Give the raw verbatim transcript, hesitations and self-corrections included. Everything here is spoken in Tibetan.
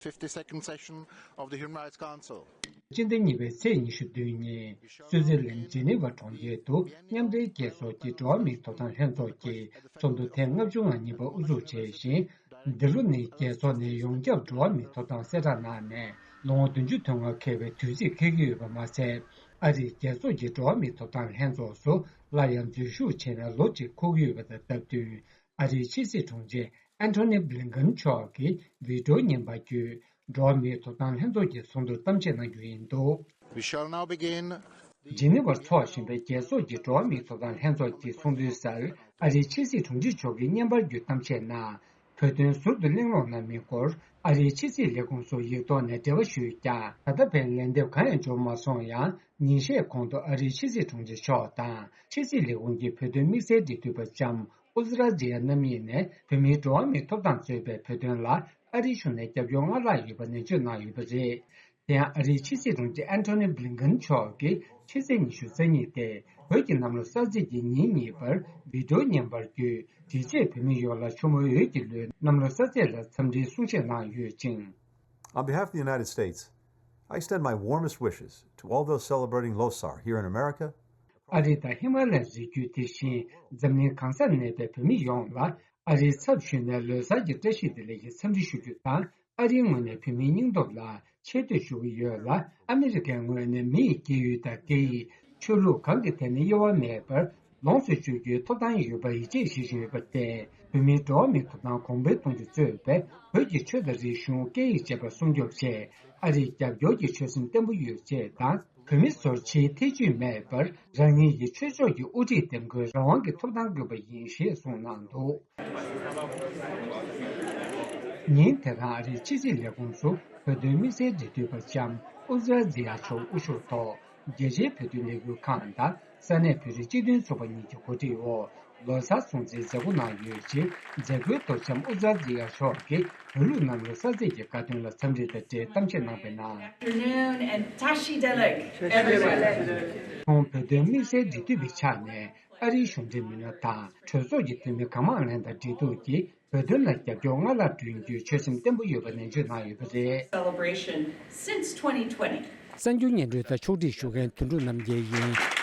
fifty-second session of the Human Rights Council. སྤྱི་ཟླ་གཉིས་པའི་ཚེས་ཉི་ཤུ་བདུན་ཉིན་སུད་སི་ལན་ཇི་ནི་ཝ་གྲོང་ཁྱེར་དུ་མཉམ་འབྲེལ་རྒྱལ་ཚོགས་ཀྱི་འགྲོ་བ་མིའི་ཐོབ་ཐང་ལྷན་ཚོགས་ཀྱི་ཚོགས་འདུ་ཐེངས་ལྔ་བཅུ་ང་གཉིས་པ་དབུ་འཛུགས་བྱས་ཤིང་། འདི་ལོ་ནི་རྒྱལ་ཚོགས་ནས་ཡོངས་ཁྱབ་འགྲོ་བ་མིའི་ཐོབ་ཐང་གསལ་བསྒྲགས་གནང་ནས་ལོ་ངོ་བདུན་ཅུ་དོན་ལྔ་འཁེལ་བའི་དུས་ཚིགས་འཁེལ་གྱི་ཡོད་པ་མ་ཟད། ཨ་རིས་རྒྱལ་ཚོགས་ཀྱི་འགྲོ་བ་མིའི་ཐོབ་ཐང་ལྷན་ཚོགས་སུ་སླར་ཡང་འཛུལ་ཞུགས་བྱས་ནས་ལོ་གཅིག་འཁོར་གྱི་ཡོད་པ་དང་སྟབས་བསྟུན། ཨ་རིའི་ཕྱི་སྲིད་དྲུང་ཆེ་ཨན་ཐོ་ནི་བྷི་ལིན་ཀན་མཆོག་གིས་བི་ཌིའོ་བརྙན་པར་བརྒྱུད་འགྲོ་བ་མིའི་ཐོབ་ཐང་ལྷན་ཚོགས་ཀྱི་ཚོགས་འདུར་གཏམ་བཤད་གནང་རྒྱུ་ཡིན་འདུག། We shall now begin. ཇི་ནི་ཝར་འཚོགས་བཞིན་པའི་རྒྱལ་ཚོགས་ཀྱི་འགྲོ་བ་མིའི་ཐོབ་ཐང་ལྷན་ཚོགས་ཀྱི་ཚོགས་འདུའི་སར་ཨ་རིའི་ཕྱི་སྲིད་དྲུང་ཆེ་མཆོག་གིས་བརྙན་པར་བརྒྱུད་གཏམ་བཤད་གནང་། བོད་དོན་ཟུར་དུ་གླེང་སློང་གནང་མིན་སྐོར་ཨ་རིའི་ཕྱི་སྲིད་ལས་ཁུངས་སུ་ཡིག་ཐོག་ནས་འབྲེལ་བ་ཞུས་ཀྱང་ད་ལྟ་བར་ལན་འདེབས་གང་ཡང་འབྱོར་མ་སོང་ཡང་། ཉིན་ཤས་གོང་དུ་ཨ་རིའི་ཕྱི་སྲིད་དྲུང་ཆེ་མཆོག་དང་ཕྱི་སྲིད་ལས་ཁུངས་ཀྱི་བོད་དོན་དམིགས་བསལ་འབྲེལ་མཐུད་པ་ལྕམ་ཨུ་ཛི་ར་ཛི་ཡ་རྣམ་གཉིས་ནས་བོད་མིའི་འགྲོ་བ་མིའི་ཐོབ་ཐང་གཙོས་པའི་བོད་དོན་ལ་ཨ་རིའི་གཞུང་ནས་རྒྱབ་སྐྱོར་སྔར་ལྷག་ཡོད་པ་ནན་བརྗོད་གནང་ཡོད་པ་རེད། དེ་ཡང་ཨ་རིའི་ཕྱི་སྲིད་དྲུང་ཆེ་ཨན་ཐོ་ནི་བྷི་ལིན་ཀན་མཆོག་གིས་ཕྱི་ཚེས་ཉི་ཤུ་རྩ་གཉིས་ཏེ་བོད་ཀྱི་གནམ་ལོ་གསར་ཚེས་ཀྱི་ཉིན་གཉིས་པར་བི་ཌིའོ་བརྙན་པར་བརྒྱུད་དེ་རྗེས་བོད་མི་ཡོངས་ལ་ཆུ་མོ་འོད་ཀྱི་ལོའི་གནམ་ལོ་གསར་ཚེས་ལ་འཚམས་འདྲིའི་གསུང་བཤད་གནང་ཡོད་ཅིང་། On behalf of the United States, I extend my warmest wishes to all those celebrating Losar here in America. ཨ་རི་དང་ཧི་མ་ལ་ཡའི་རི་རྒྱུད་དེ་བཞིན་འཛམ་གླིང་གང་སར་གནས་པའི་བོད་མི་ཡོངས་ལ་ཨ་རིའི་ཚབ་ཞུས་ནས་ལོ་གསར་གྱི་བཀྲ་ཤིས་བདེ་ལེགས་ཀྱི་འཚམས་འདྲི་ཞུ་རྒྱུ་དང་། ཨ་རིའི་ངོས་ནས་བོད་མིའི་སྙིང་སྟོབས་ལ་ཆེ་བསྟོད་ཞུ་གི་ཡོད་ལ། ཨ་མི་རི་ཀའི་ངོས་ནས་མི་ཡི་སྐྱེས་ཡུལ་དང་སྐད་ཡིག་ཆོས་ལུགས་གང་གི་ཐད་ནས་དབྱེ་བ་མེད་པར་ལོངས་སུ་སྤྱོད་རྒྱུའི་ཐོབ་ཐང་ཡོད་པར་ཡིད་ཆེས་བྱེད་བཞིན་ཡོད་པར་བརྟེན། བོད་མིའི་འགྲོ་བ་མིའི་ཐོབ་ཐང་གོང་འཕེལ་གཏོང་རྒྱུ་གཙོས་པའི་བོད་ཀྱི་ཆོས་དང་རིག་གཞུང་སྐད་ཡིག་བཅས་པ་སྲུང་སྐྱོབ་ཆེད་ཨ་རིས་རྒྱབ་སྐྱོར་གྱི་ཆོད་སེམས་བརྟན་པོ་ཡོད་ཅེས་དང་། བོད་མི་ཚོར་ཕྱིའི་ཐེ་ཇུས་མེད་པར་རང་ཉིད་ཀྱི་ཆོས་ཕྱོགས་ཀྱི་དབུ་ཁྲིད་འདེམས་ཁུལ་རང་དབང་གི་ཐོབ་ཐང་དགོས་པ་ཡིན་ཞེས་གསུངས་གནང་འདུག། ཉིན་དེ་རང་ཨ་རིའི་ཕྱི་སྲིད་ལས་ཁུངས་སུ་བོད་དོན་དམིགས་བསལ་འབྲེལ་མཐུད་པ་ལྕམ་ཨུ་ཛི་ར་ཛི་ཡ་མཆོག་དབུ་བཞུགས་ཐོག་རྒྱལ་སྤྱིའི་བོད་དོན་ལས་འགུལ་ཁང་དང་ས་གནས་བོད་རིགས་སྤྱི་མཐུན་ཚོགས་པ་གཉིས་ཀྱི་གོ་སྒྲིག་འོག་ལོ་གསར་སྲུང་བརྩིའི་མཛད་སྒོ་གནང་ཡོད་ཅིང་། མཛད་སྒོའི་ཐོག་ལྕམ་ཨུ་ཛི་ར་ཛི་ཡ་མཆོག་གིས་བོད་ལུགས་གནམ་ལོ་གསར་ཚེས་ཀྱི་དགའ་སྟོན་ལ་འཚམས་འདྲི་དང་འབྲེལ་གཏམ་བཤད་གནང་བའི་ནང་། Afternoon and Tashi Delek, everyone. ཁོང་བོད་དོན་དམིགས་བསལ་འབྲེལ་མཐུད་པའི་ཆ་ནས་ཨ་རིའི་གཞུང་འབྲེལ་མི་སྣ་དང་གྲོས་ཚོགས་ཀྱི་འཐུས་མི་གང་མང་ལྷན་དང་འབྲེལ་གཏུག་གིས་བོད་དོན་ལ་རྒྱབ་སྐྱོར་སྔར་ལྷག་བསྐྲུན་རྒྱུའི་ཆོད་སེམས་བརྟན་པོ་ཡོད་པ་ནན་བརྗོད་གནང་ཡོད་པ་རེད། Celebration since twenty twenty. གསར་འགྱུར་སྙན་སྒྲོན་དང་ཕྱོགས་སྒྲིག་ཞུ་མཁན་དོན་གྲུབ་རྣམ་རྒྱལ་ཡིན།